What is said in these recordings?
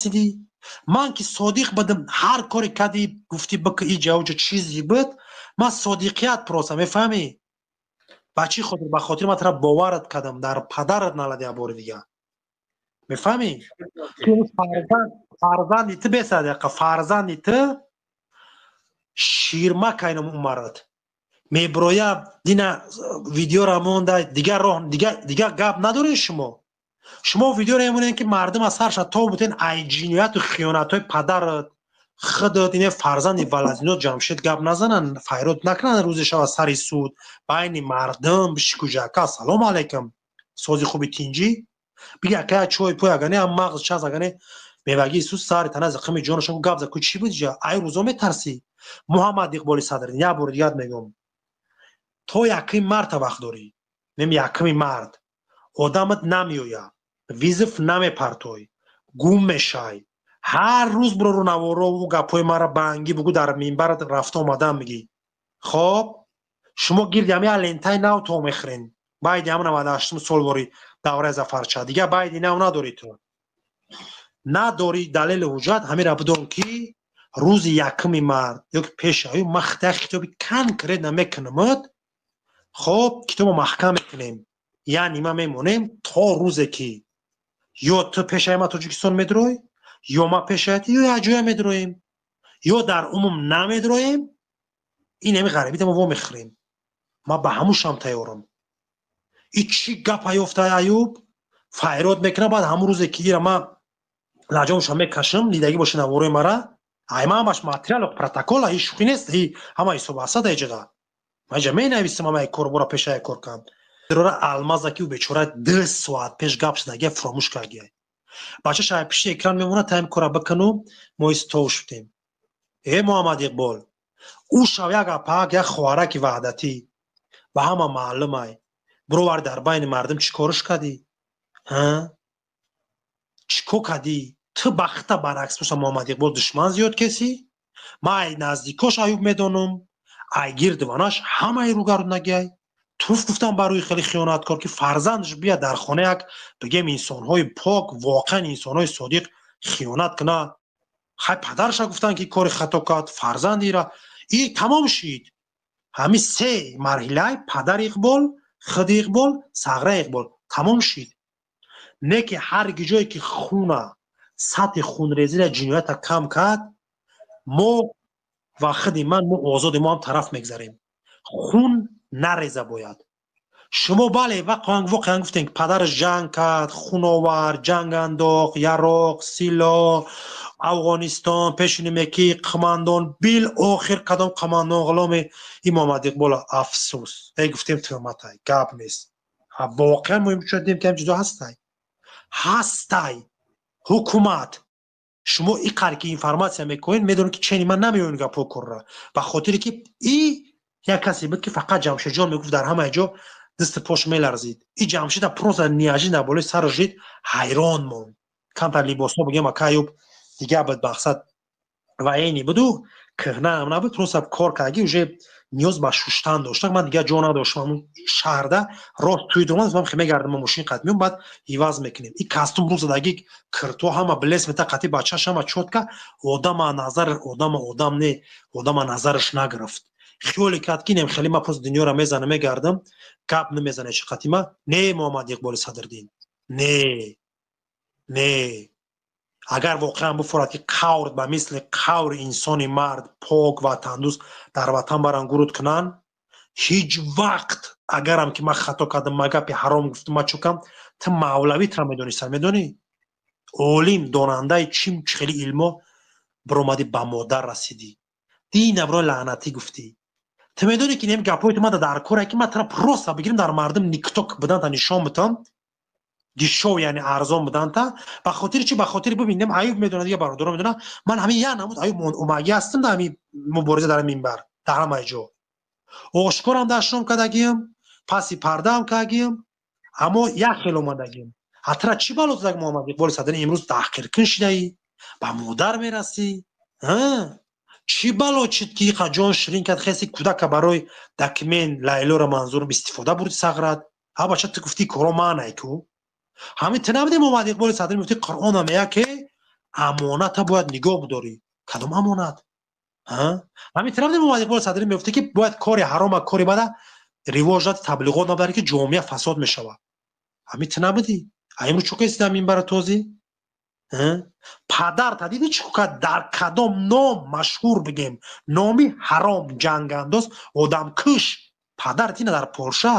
Расидӣ. Ман ки содиқ будам, ҳар коре кардӣ, гуфтӣ бика, иҷа уҷа чизе буд, ман содиқият просто, мефаҳмӣ? Ба чӣ хотир? Ба хотири ман тара боварат кардам, дар падарат налад як бори дига, мефаҳмӣ? Фарзанди ту бесадиқа, фарзанди ту ширмакайном умарат меброя, дина видеора монда, дигар роҳ, дигар гап надоред шумо. Шумо видеоро мемонед, ки мардум аз сарша то бутен, ай ҷинояту хиёнатҳои падарат, худат, ине фарзанди валазино Ҷамшед гап назананд, файрод накунанд. Рӯзе шава сари суд, байни мардум бишикуҷака. Ассалому алайкум, сози хуби, тинҷӣ, биги акая, чой пой, агане ам мағз час, агане мевагии сус сари тана зақими ҷонашон гап за ку. Чӣ буд ҷа? Ай рӯзо метарсӣ, Муҳаммад Иқболи Садриддин. Як бори дигар мегӯм: то 1 марта вақт дорӣ. Нем 1 март одамат намеояд, вызов намепартой, гум мешай. Ҳар рӯз биро рӯ наворову гапҳои мара бангӣ бугӯ, дар минбар рафта омадан мегӣ. Хоб, шумо гирди ҳами лентаи нав то мехӯрен, байди ҳам 98-ум солвори давраи Зафарча, дигар байди нав надорӣ, ту надорӣ далели ҳуҷҷат. Ҳамира бидон, ки рӯзи 1 март ё ки пешаю ман як хитоби конкретно мекунамад. Хоб, китобо маҳкам мекунем, яъне ма мемонем то рӯзе ки ё ту пешаи ма Тоҷикистон медурой, ё ма пешаят, ё якҷоя медуроем, ё дар умум намедуроем. Ин ҳами ғарибита мо вомехӯрем. Ман ба ҳамушам тайёрам. И чӣ гапа ёфта Аюб файрод мекунам? Баъд ҳамун рӯзе ки ира ман лаҷомша мекашам, дидагӣ боша наворои мара, ай ма ҳамаш материал, протокола, и шӯхӣ нест, и ҳама ҳисоб ҳастад. Эҷада ман иҷа менависам ҳамаи корбора, пешая кор кардам. Рора алмаза ки ӯ бечора 2 соат пеш гап шудагия, фуромӯш кардия. Бача шай пишти экран мемонад, таим кора бикуну мо истов шудем. Э, Муҳаммад Иқбол, ӯ шав як апак, як хоҳараки ваҳдатӣ ба ҳама маълумай бировар, дар байни мардум чӣ корш кардӣ? Чӣ кор кардӣ ту? Бахта баръакс боша, Муҳаммад Иқбол, душман зиёд кесӣ. Ман ай наздикош Аюб медонам, ай гирдуванаш ҳамаи рӯгаруднагиай. Туф гуфтам бар рӯи хеле хиёнаткор, ки фарзандаш бия дар хона, як бигем инсонҳои пок, воқеан инсонҳои содиқ хиёнат куна. Хай, падараша гуфтанд, ки кори хато кард, фарзандира и тамом шид. Ҳамин се марҳилаи падари Иқбол, худи Иқбол, Сағра Иқбол тамом шид. Не ки ҳар ҷое ки хуна сатҳи хунрезира, ҷиноята кам кард, мо ва худи ман, мо озоди, мо ҳам тараф мегзарем. Хун нареза бояд шумо. Бале, воқеан гуфтем, ки падараш ҷанг кард, хун овард, ҷанг андохт, яроқ, силоҳ, Афғонистон, пешинемеки қамандон, билохир кадом қамандон ғуломи и Муҳаммад Иқбола. Афсӯс, эй, гуфтем, тӯҳматай, гап нест. Воқеан муҳим шудем, ки ҳам чизо ҳастай, ҳастай. Ҳукумат, шумо и қадр ки информация мекунед, медонед, ки чени ман намеоем гапҳо корра, ба хотире ки и як касе буд, ки фақат Ҷамшедҷон мегуфт, дар ҳамаи ҷо дасти пош меларзид. И Ҷамшеда просто неожиданно болои сараш жид, ҳайрон монд. Камтар либосҳо, бигем, ака Аюб дигар буд, мақсад военный буду, кӯҳнаам набуд, просто кор кардаги, уже ниёз ба шуштан дошта. Ман дигар ҷо надоштам ҳамун шаҳрда, рост туи домад, ман мегардам, ма мошин қат меом, баъд иваз мекунем. И костюм рӯ задаги, кирто ҳама блес мета, қати бачаш ҳама чётко. Одама назар, одама одам не, одама назараш нагирифт, хиёле кард, ки нем хеле ма просто дунёро мезанам, мегардам, гап намезана чи қатима. Не, Муҳаммад Иқболи Садриддин, не, не, агар воқеан буфорад, ки қавр ба мисли қаври инсони мард, пок, ватандӯст дар ватан баран гуруд кунанд, ҳеҷ вақт агарам ки ман хато кардам, ма гапи ҳаром гуфтам, ма чукам, ту мавлавитра медонистан, медонӣ, олим, донандаи чим, хеле илмо биромадӣ, ба модар расидӣ, динабро лаънатӣ гуфтӣ. Ту медонӣ, ки нем гапҳои ту мада дар коре, ки ман тара просто бигирам, дар мардум никто буданта нишон битам, дешёв, яъне арзон буданта. Ба хотири чи? Ба хотири бибинем, Аюб медонад, дига бародаро медонад, ман ҳамин як намуд Аюб омагӣ ҳастам дар ҳамин мубориза, дар минбар, дар ҳамаи ҷо ошкорам дашном кардагиам, паси пардаам кардагиам, аммо як хел омадагиам. Ҳатра чӣ бало зад, Муҳаммад Иқболи Садриддин? Имрӯз таҳқиркун шидаӣ, ба модар мерасӣ. Чӣ бало чид, ки иқа ҷон ширин кард, хеси кӯдака барои документ Лайлоро манзурам истифода бурди, Сағрат? Ҳа, бача, ту гуфтӣ коро маанай ку ҳамин ту набудӣ, Муҳаммад Иқболи Садриддин, гуфтӣ Қуръона мея, ки Амоната бояд нигоҳ бидорӣ. Кадом амонат? Ҳамин тараф Муҳаммад Иқбол Садрӣ мегуфта, ки бояд кори ҳарома, кори бада ривоҷ дад, таблиғот набарӣ, ки ҷомеа фасод мешавад. Ҳамин ту набудӣ? Имрӯз чӣ кардӣ минбара тозӣ? Падар та дидӣ чӣ кард? Дар кадом ном машҳур бигем? Номи ҳаром, ҷангандоз, одамкуш. Падар тина дар Полша.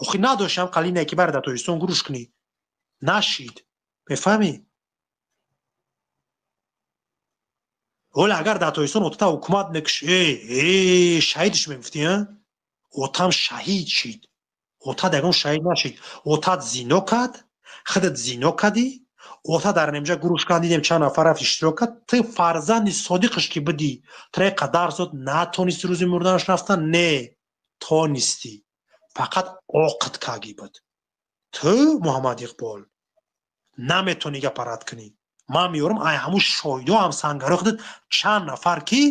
Охи надоштам қалине ки бари дар Тоҷикистон гурӯш кунӣ. Нашид. Мефаҳмӣ? Ҳоле агар дар Тоҷикистон отата ҳукумат мекуш, шаҳидш мегуфтӣ, отам шаҳид шид. Отат ягон шаҳид нашид. Отат зино кард, худат зино кардӣ, ота дар немҷа гурӯш кард, дидем чанд нафар рафт иштирок кард. Ту фарзанди содиқаш ки будӣ, тра қадар зод натонисти рӯзи мурданаш рафтан? Не, тонистӣ. Фақат оқд кагӣ буд. Ту Муҳаммад Иқбол наметонӣ гапа рад кунӣ. Ман меёрам ай ҳамун шоҳидо ҳам сангаро худат чанд нафар ки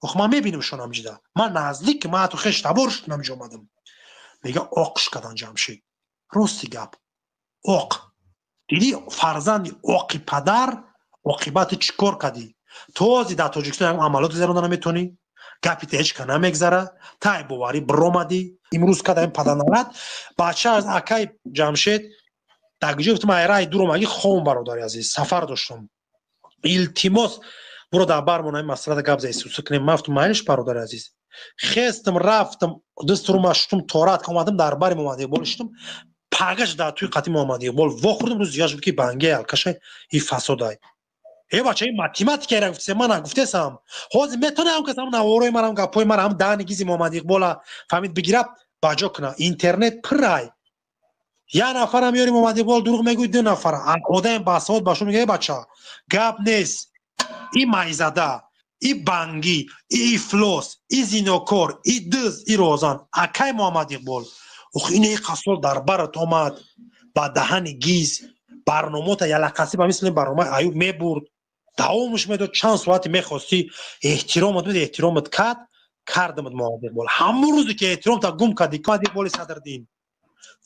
ох ман мебинамшон ҳамҷида. Ман наздик, ман ҳатто хеш табор шудам ҳамҷо омадам. Мега оқш кардан Ҷамшид. Рости гап. Оқ. Дидӣ фарзанди оқи падар оқибати чӣ кор кардӣ? То ҳозир дар Тоҷикистон ягон амалиёт гузаронда наметонӣ? Гапи та ҳеҷ ка намегзара, тай боварӣ биромадӣ. Имрӯз када ин падарналат бача аз акай Ҷамшед дар куҷо гуфтам, ай рай дур омадӣ, хом бародари азиз, сафар доштам. Илтимос, буро дар бармон ҳамин масъалада гап зад, исуса кунем. Ман гуфтам, майлиш бародари азиз. Хестам, рафтам, дастурма шутум, торат омадам, дар бари Муҳаммад Иқбол шутум. Пагаш дар туи қати Муҳаммад Иқбол вохӯрдам, рӯзи дигар шуд ки бангей алкашай и фасодай. Э бача, ин математикаро гуфтесам, ман нагуфтесам. Ҳозир метавонам кас ҳам наворои марам, гапҳои мара ҳам даҳни гизи Муҳаммад Иқбола фаҳмид бигирад, баҷо кунад. Интернет пуррай. Як нафарам ёри Муҳаммад Иқбол дурӯғ мегӯй, ду нафара. Одам басавод ба шумо мегӯяд, бача, гап нест. И майзада, и бангӣ, и ифлос, и зинокор, и дыз, и розан. Акай Муҳаммад Иқбол. Ох, ин иқа сол дар барат омад, ба даҳани гиз, барномаота ялақасӣ ба мисли барномаи Аюб мебурд. Давомаш медод, чанд соати мехостӣ, эҳтиромат буд, эҳтиромат кард, кардамат Муҳаммад Иқбол. Ҳамон рӯзе ки эҳтиромта гум кардӣ, Муҳаммад Иқболи Садриддин,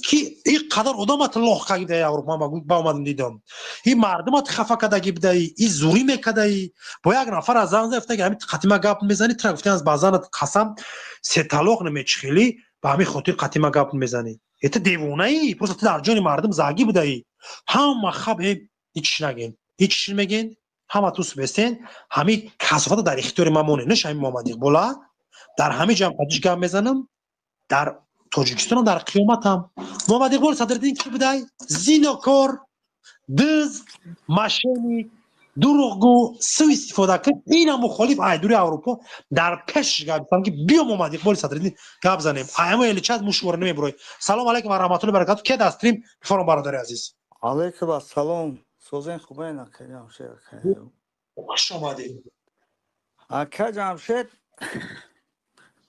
ки ин қадар одамат лоҳ кагӣ дар Аврупо, ман ба омадам дидам. Ин мардумат хафа кардагӣ будаӣ, ин зурӣ мекардаӣ. Бо як нафар аз зан зад, гуфта, ҳамин қатима гап мезанӣ, тра гуфтан аз базанат қасам, се талоқ намечихелӣ, ба ҳамин хотир қатима гап мезанӣ. Э ту девонаӣ, просто ту дар ҷони мардум загӣ будаӣ. Ҳама хаб, ҳеҷ чиз нагӯен, ҳеҷ чиз мегӯен, ҳама ту субестен, ҳамин касофата дар ихтиёри ман монед. Неш ҳамин Муҳаммад Иқбола, дар ҳамин ҷамъ қадиш гап мезанам, дар Тоҷикистонам, дар қиёматам. Муҳаммад Иқбол Садриддин ки будай? Зинокор, дыз, мошенник, дурӯғгӯ, суистифода кард. Ина мухолиф айдури Аврупо дар пешаш гап зан, ки биё Муҳаммад Иқболи Садриддин гап занем. Аямо эличаз мушвора намебурой. Салом алайкум ва раҳматуллоҳи баракату. Ке дастрим бифармо бародари азиз. Алайкум ассалом. Созен хубен ака Ҷамшед. Хуш омадед. Ака Ҷамшед,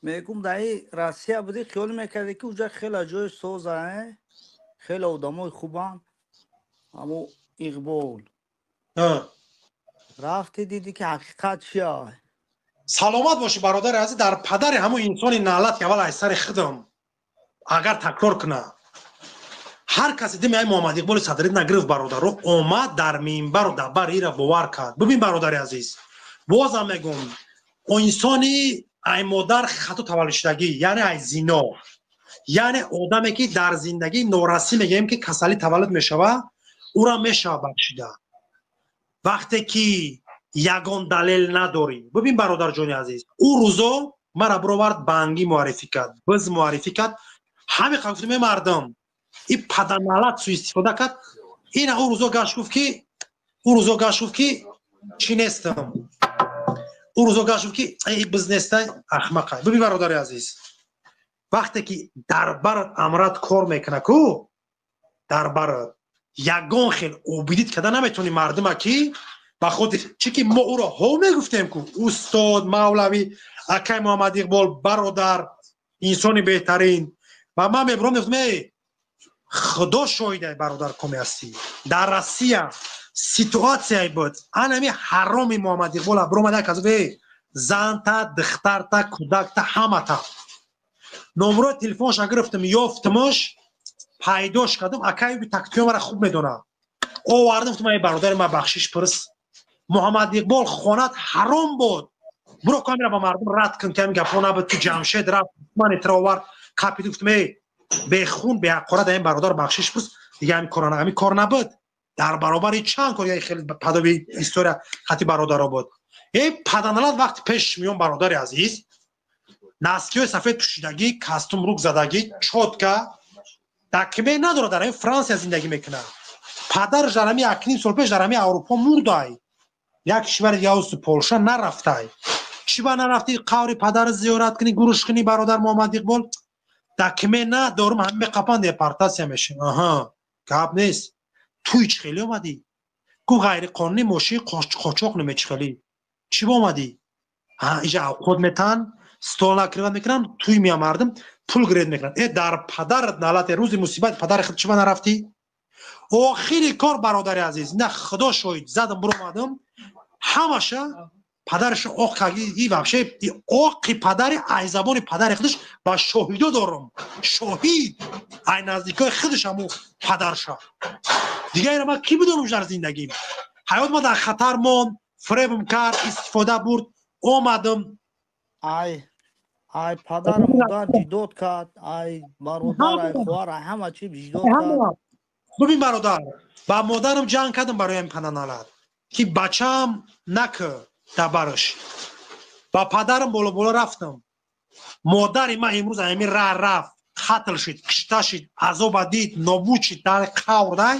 мегум дар Россия будӣ, хиёл мекардӣ ки уҷа хеле ҷои соза, хеле одамои хубанд. Аммо Иқбол рафтӣ, дидӣ ки ҳақиқат чия. Саломат бошӣ бародари азиз. Дар падари ҳамон инсони налат ки аввал аз сари худам агар такрор куна, ҳар касе дими ай Муҳаммад Иқболи Садриддин нагирифт, бародаро, омад дар минбару дар бар ира бовар кард. Бибин бародари азиз, бозам мегӯм, инсони ай модар хато таваллудшудагӣ, яъне ай зино, яъне одаме ки дар зиндагӣ норасӣ мегӯем ки касалӣ таваллуд мешава, ӯра мешава бахшида вақте ки ягон далел надорӣ. Бибин бародарҷони азиз, ӯ рӯзо мара бировард, бангӣ муаррифӣ кард, биз муаррифӣ кард. Ҳамин қа гуфтем, мардум, и паданалат суистифода кард. Ина ӯ рӯзо гашт гуфт ки, ӯ рӯзо гашт гуфт ки чӣ нестам, ӯ рӯзо гашт гуфт ки эй биз нестай, ахмақай. Бибин бародари азиз, вақте ки дар барат амрат кор мекуна ку, дар барат ягон хел убедить карда наметавонӣ мардума, ки ба хотир чӣ ки мо ӯро ҳо мегуфтем ку устод, мавлавӣ, акай Муҳаммад Иқбол, бародар, инсони беҳтарин. Ва ман мебурам, мегуфтам, эй худо шоҳидай, бародар, коме ҳастӣ. Дар Россия ситуатсияе буд, анами ҳароми Муҳаммад Иқбола биромад, як аз эй занта, духтарта, кӯдакта, ҳамата номрои телефонша гирифтам, ёфтамаш, пайдош кардам. Акай тактикои мара хуб медонад. Овардам, гуфтам, эй бародари ман, бахшиш пурс. Муҳаммад Иқбол, хонат ҳаром буд. Буро, камера ба мардум рад кун, ки ҳамин гапҳо набуд. Ту Ҷамшед рафт, ман итро овард, қапиду гуфтам: «Эй, бехун, беҳаққора, дар ин бародар бахшиш пурс, дига ҳамин кор, ҳамин кор набуд». Дар баробари чанд кор хеле падоби история хати бародаро буд. Эй, паданалат, вақти пеш миён, бародари азиз, носки ҳои сафед пӯшидагӣ, костюм рук задагӣ, чётко документ надорад, дар ҳамин Франсия зиндагӣ мекунад. Падараш дар ҳамин 1,5 сол пеш дар ҳамин Аврупо мурдай, як кишвари дига, Полша нарафтай. Чӣ ба нарафтӣ қаври падар зиёрат кунӣ, гурӯш кунӣ, бародар Муҳаммад Иқбол? Документ надорум, ҳама меқапан, депортация мешем. Аҳа, гап нест. Туй чӣ хеле омадӣ? Гу ғайриқонунӣ мошин қочоқ намечи, хеле чӣ ба омадӣ? Иҷа авқот метан, стол накрывать мекунанд, туй мея, мардум пул гиред мекунанд. Э, дар падарат налате, рӯзи мусибати падари худ чӣ ба нарафтӣ? Охири кор, бародари азиз, на худо шоҳид, задам, буромадам, ҳамаша падараш оқ каги. И вообще оқи падари ай забони падари худаш ба шоҳидо дорам, шоҳид ай наздикои худаш, ҳаму падарша. Дига ира ман кӣ бидонам? Дар зиндагим ҳаёт ма дар хатар монд, фиребм кард, истифода бурд, омадам. Ай падару модар ҷидод кард, ай бародар, ай хоҳар, ай ҳама чи ҷидод кард. Бибин, бародар, ба модарам ҷанг кардам барои ҳамин пананалат, ки бачаам накӣ дабараш. Ба падарам боло боло рафтам. Модари ман имрӯз ҳамин ра рафт, қатл шид, кишта шид, азоба дид, нобуд шид, дар қаврдай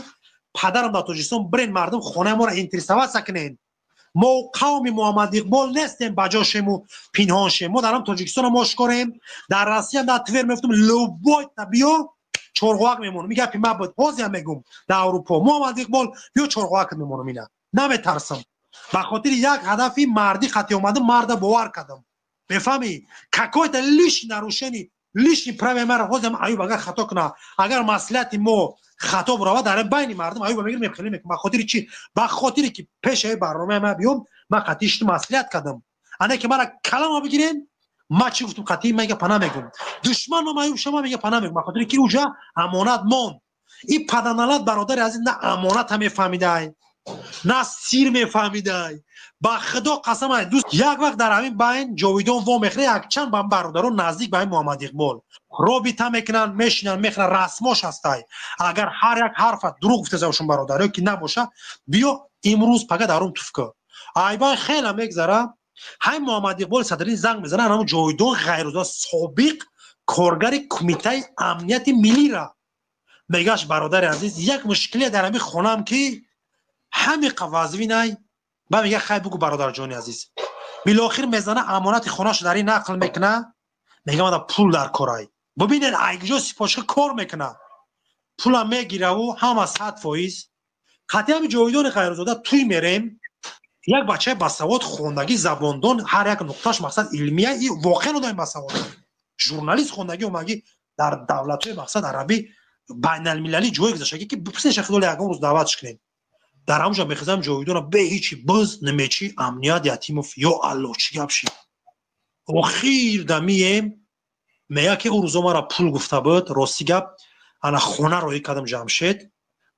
падарам дар Тоҷикистон. Бирен, мардум, хонаи моро интересоваться кунен. Мо қавми Муҳаммад Иқбол нестем, ба ҷошему пинҳон шем. Мо дар ҳам Тоҷикистона ошкорем, дар Россия, дар Твер мефтум, любой та биё, чорғоак мемонам. И гапи ма буд, ҳозиам мегум: дар Аврупо Муҳаммад Иқбол биё, чорғоакат мемонам. Ина наметарсам, ба хотири як ҳадафи мардӣ хати омадам, марда бовар кардам, мефаҳмӣ? Какой-то лишний нарушение, лишний праве мара. Ҳозиам Аюб агар хато куна, агар маслиҳати мо хато буравад дар байни мардум, Аюба мегирем, хеле мекунам. Ба хотири чӣ? Ба хотире ки пешаи барномаи ма биём, ман қатъи шиту маслиҳат кардам. Ане ки мара калама бигирен, ма чӣ гуфтум? Қатъи ма гапа намегум. Душман ма Аюб шама, мега па намегум, ба хотире ки уҷа амонат монд. И паданалат, бародари азиз, на амоната мефаҳмидай, на сир мефаҳмидай. Ба худо қасам, дӯст, як вақт дар ҳамин байн ҷовидон во мехӯрад, якчанд ба бародарон наздик ба ҳамин Муҳаммад Иқбол робита мекунанд, мешинанд, мехӯранд, расмош ҳастай. Агар ҳар як ҳарфа дурӯғ гуфта забошон, бародар, ё ки набоша, биё имрӯз пага дарум туф ку. Айбайн хеле мегзара, ҳамин Муҳаммад Иқболи Садриддин занг мезанад ҳамун Ҷовидон Ғайрузода, собиқ коргари Кумитаи амнияти миллира. Мегаш: «Бародари азиз, як мушкиле дар ҳамин хонаам, ки ҳамиқа вазвинай». Ба мега: «Хай, бугу, бародарҷони азиз». Билохир мезана, амонати хонаашо дар ин нақл мекуна. Мега: «Мада пул дар корай». Бубинед, айгиҷо сипошка кор мекуна, пула мегираву ҳама 100%. Қатъи ҳами Ҷовидони Ғайрузода туй мерем. Як бачаи басавод, хондагӣ, забондон, ҳар як нуқтааш мақсад илмия, и воқеан одами басавод, журналист, хондагӣ, омагӣ дар давлатҳои мақсад арабӣ, байналмилалӣ ҷое гузаштагӣ, ки бипурсен, худоли ягон рӯз даъватш кунем. Дар ҳамонҷо мехезам, Ҷовидона бе ҳичи биз немечи амният Ятимов. Ё Алло, чӣ гап шид? Охир дамием мега, ки ӯ рӯзо мара пул гуфта буд. Рости гап, ана хона роҳӣ кардам, Ҷамшед,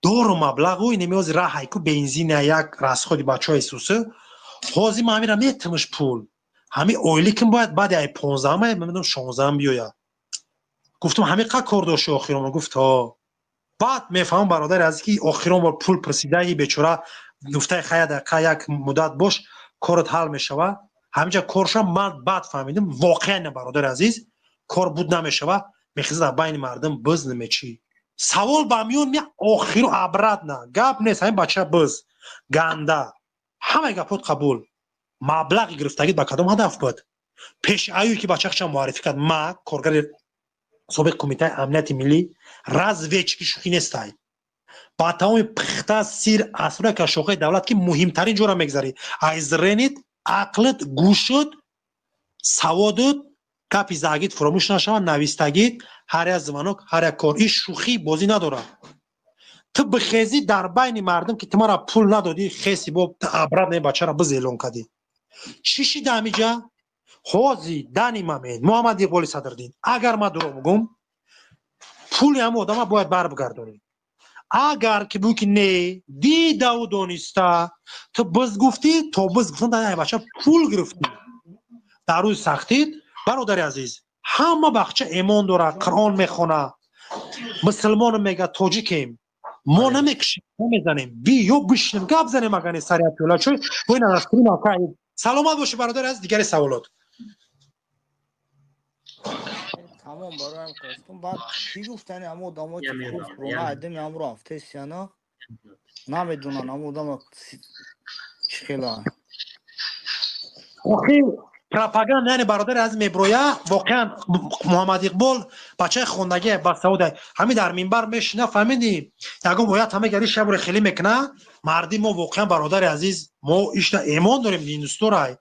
дору маблағу инемиози раҳайку, бензина, як расход и бачаҳои сусы. Ҳозир ман ҳамира метимш пул, ҳами ойликим бояд баъди ай 15-ама, намедонам, 16-ам биёя. Гуфтам: «Ҳамин қа кор дошти охирон?» Гуфт: «Ҳо». Баъд мефаҳмам, бародари азиз, ки охирон бор пул пурсидаи бечора гуфтаи: «Хая, дақа як муддат бош, корот ҳал мешава». Ҳаминҷа корша ман баъд фаҳмидим, воқеан, бародари азиз, кор буд намешава. Мехеза дар байни мардум биз немечӣ. Савол ба миён ми охиру обратно гап нест. Ҳамин бача биз ганда, ҳамаи гапот қабул, маблағи гирифтагит ба кадом ҳадаф буд? Пеши аюе ки бачахча муаррифӣ кард, ма коргари собиқ Кумитаи амнияти миллӣ, разведчик и шӯхӣ нестай, ба тамоми пухта сир асрори кашоқаи давлат, ки муҳимтарин ҷора мегзарӣ, аз ренит, ақлит, гӯшут, саводут, гапи загит фуромӯш нашавад, навистагит, ҳар як звонок, ҳар як кор, ин шӯхӣ бозӣ надорад. Ту бихезӣ дар байни мардум, ки ту мара пул надодӣ, хеси бо обратно бачара биз эълон кардӣ. Чӣ шида ҳамиҷа? Ҳози дани момент Муҳаммад Иқболи Садриддин, агар ман дурӯғ бигӯм, пули ҳама одама бояд барбигардонӣ. Агар ки бугӯ ки не, дидаву дониста ту биз гуфтӣ, то биз гуфтан дар бача пул гирифтӣ дар рӯзи сахтид. Бародари азиз, ҳама бахча эмон дора, Қуръон мехона, мусулмон мега, тоҷикем, мо намекушем, намезанем. Биё бишинем, гап занем, агар не сари пиёла чой бо ин арашкуним. Саломат бошӣ, бародари азиз. Дигари саволот? Тамом, бароям хостум. Баъд чӣ гуфтани ҳамо одамо ки курс рона айдами ҳамро афтесияна намедонанд, ҳамо одама чӣ хела. Охи пропаганда, яъне бародари азиз, меброя. Воқеан Муҳаммад Иқбол бачаи хондагӣ, басавода, ҳамин дар минбар мешина, фаҳмидӣ, ягон бояд ҳама гари шабро хеле мекуна. Марди мо воқеан, бародари азиз, мо ишта эмон дорем, диндустурай.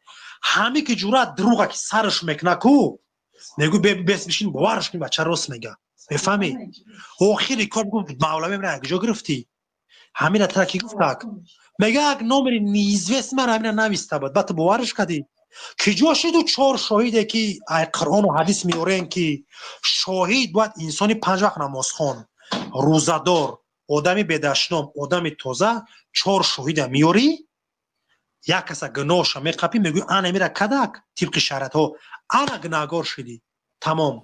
Ҳаме ки ҷуръат дурӯға ки сараш мекуна ку, мегӯ бес бишин, боварш кун, бача рост мега, мефаҳмӣ? Охири кор гуфт мавлавӣ мера куҷо гирифтӣ ҳамина тара ки гуфтак, мега як номери неизвестный мара ҳамина нависта буд. Баъд ту боварш кардӣ? Киҷо шиду чор шоҳиде ки ай Қуръону ҳадис меорем, ки шоҳид бояд инсони панҷ вақт намозхон, рӯзадор, одами бедашном, одами тоза. Чор шоҳида меорӣ, як каса гуноҳша меқапӣ, мегӯӣ ана мира кадак тибқи шариатҳо, ана гунаҳгор шидӣ, тамом.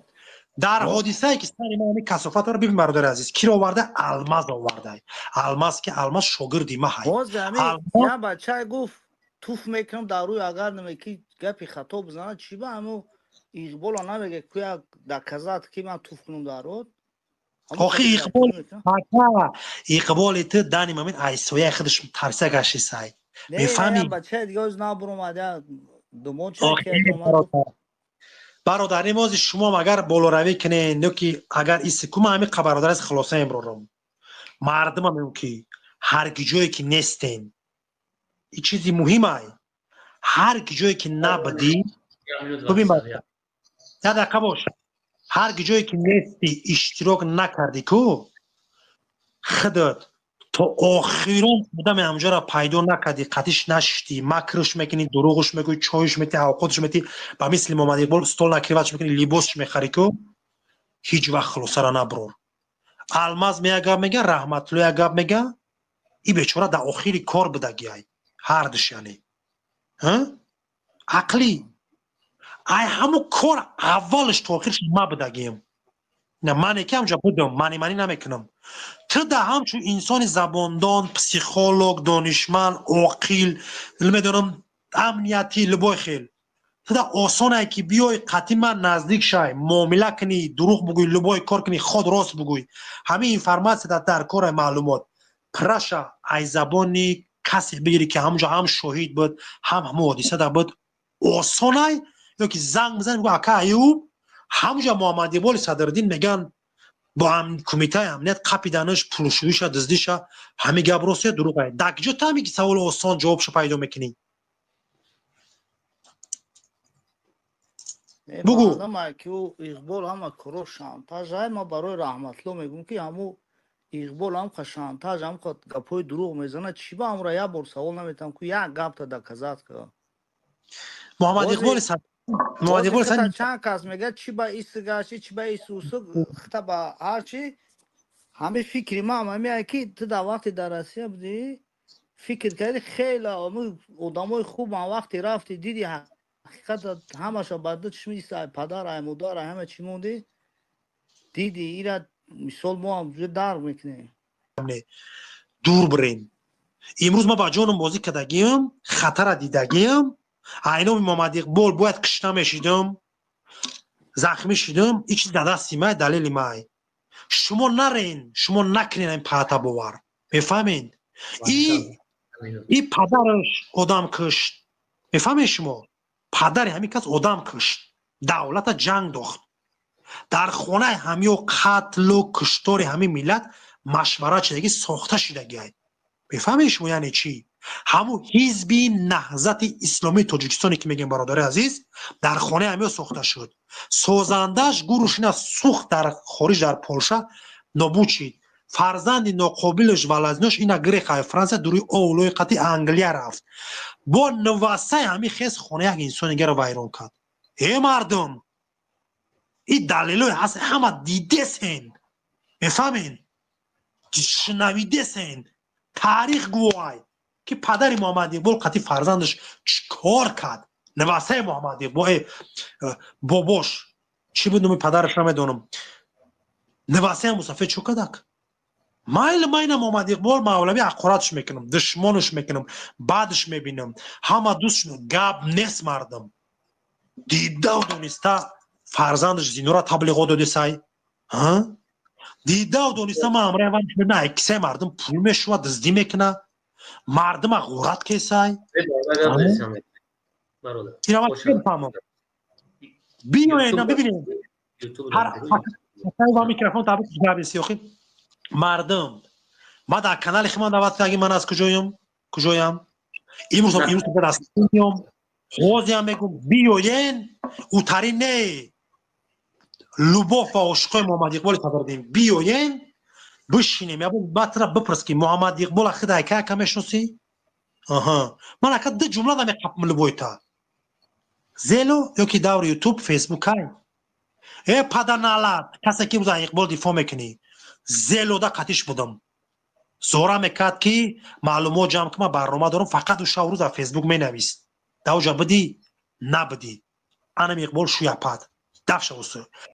Дар ҳодисае ки сари ма ҳамин касофатро бибин, бародари азиз, киро оварда? Алмаз оварда. Алмаз ки алмаз шогирди ма ҳай. Я бача гуфт, туф мекунам дар рӯи, агар намеки гапи хато бизанад. Чӣ ба ҳамо Иқбола намега ку як доказать ки ман туф кунам дар рӯд? Охи Иқбол, Иқболи ту дани момент айсояи худаш тарса гаштисай, мефаҳмӣ? Бачаи дига оз набуромад. Бародар, имози шумо агар болоравӣ кунед ё ки агар иси кума ҳамин бародар аз хулоса имрорам, мардума мегӯм ки ҳар ки ҷое ки нестен, и чизи муҳимай, ҳар ки ҷое ки набудӣ, бибин, як дақиқа бош, ҳар ки ҷое ки нестӣ, иштирок накардӣ ку, худат то охирон одаме ҳамҷоро пайдо накардӣ, қатиш нашиштӣ, макрш мекунӣ, дурӯғш мекунӣ, чойш метӣ, авқотш метӣ, ба мисли Муҳаммад Иқбол стол накрывать ш мекунӣ, либосш мехарӣ ку, ҳеҷ вақт хулосаро наброр. Алмаз мея гап мега, Раҳматулло як гап мега, и бечора дар охири кор будагиай ҳардуш, яъне ақлӣ ай ҳамун кор аввалш то охирш ма будагием. На мане ки ҳамҷа будам, мани мани намекунам. Ту да ҳамчун инсони забондон, психолог, донишманд, оқил, медонам, амниятӣ, любой хел, ту да осонае ки биёй қатъи ман наздик шай, муомила кунӣ, дурӯғ бугӯй, любой кор кунӣ, худ рост бугӯй. Ҳамин информация дар кора маълумот праша ай забони касе бигирӣ ки ҳамҷо ҳам шоҳид буд, ҳам ҳамон ҳодиса да буд, осонай. Ё ки занг бизанӣ, бигӯ ака Аюб, ҳамҷа Муҳаммад Иқболи Садриддин меган бо кумитаи амният қапиданаш, пулшӯиша, дуздиша, ҳамин гап рост ё дурӯғ? Дар киҷо ту ҳамин саволи осон ҷавобшо пайдо мекунӣ? Бугӯ. Ки Иқбол ҳама коро шантаж ай. Ма барои Раҳматло мегӯм ки ҳамо Иқбол ҳамқа шантаж, ҳамқа гапҳои дурӯғ мезанад, чӣ ба ҳамра як бор савол наметавам ку як гапта доказать ка? Муҳаммад Иқболи чанд кас мегӯяд, чӣ ба иси гашти, чӣ ба исусу хита, ба ҳарчи. Ҳамин фикри ман ҳамиае ки ту дар вақте дар Россия будӣ, фикр кардӣ, хеле одамои хуб ҳам вақте рафти, диди ҳақиқата, ҳамаша ба ду чишми ай падар, ай модар, ай ҳама чӣ мондӣ, диди ира. Мисол, мо ҳам дарк мекунем. Дур бирем. Имрӯз ман ба ҷоном бозӣ кардагиам, хатара дидагиам. Айноми Муҳаммад Иқбол бояд кишта мешидам, захмӣ шидам. Ин чиз дар дасти май, далели май. Шумо нарен, шумо накунед ин паата бовар, мефаҳмед? И падараш одам кушт, мефаҳмед шумо? Падари ҳамин кас одам кушт, давлата ҷанг дохт. Дар хонаи ҳамиё қатлу куштори ҳамин миллат машварат шидаги, сохта шидагиай, мефаҳмед шумо? Яъне чӣ? Ҳамун ҳизби Наҳзати Исломии Тоҷикистоне ки мегӯем, бародари азиз, дар хонаи ҳамиё сохта шуд. Созандааш гурӯшина сӯхт, дар хориҷ, дар Полша нобуд шид. Фарзанди ноқобилаш валазинош ина греха Франсия дуруи овлои қати Англия рафт. Бо нувасаи ҳамин хес хона як инсони дигарро вайрон кард. Э мардум, ин далелҳое ҳаст, ҳама дидесен, мефаҳмед? Шунавидесен, таърих гувоҳай, ки падари Муҳаммад Иқбол қати фарзандаш чӣ кор кард. Навасаи Муҳаммад Иқбол, бобош чӣ буд, номи падараш намедонам, навасаи мусафед чӯ кардак. Майли, майна Муҳаммад Иқбол мавлави ҳақоратш мекунам, душмонаш мекунам, баъдш мебинам, ҳама дӯст, гап нест. Мардам дидау дониста фарзандаш зинора таблиғот додисай, дидау дониста ман амраи на кисаи мардум пул мешува, дуздӣ мекуна, мардума ғурат кесай. Фаҳмам, биёена бибинем микрофон табисиёхи мардум. Ма дар канали химан даъват кардаги, ман аз куҷоям, куҷоям? Имрӯз миём, ҳозиам мегум, биёен. Утари не, любовь ва ошиқои Муҳаммад Иқболи садардем, биёен, бишинем. Ябо батра бипурс, ки Муҳаммад Иқбола хида ака ака мешиносӣ? Аҳа, ман ака ду ҷумла намеқапм. Любойта зело ёки даври Ютуб, Фейсбук ай. Э, паданалат, касе ки имрӯз аз Иқбол дифоъ мекунӣ, зелода қатиш будам, зора мекард, ки маълумот ҷамъ кунма, барнома дорам. Фақат ӯ шаву рӯз дар Фейсбук менавист. Давҷа бидӣ, набидӣ, анам Иқбол шӯяпад дафшавусу.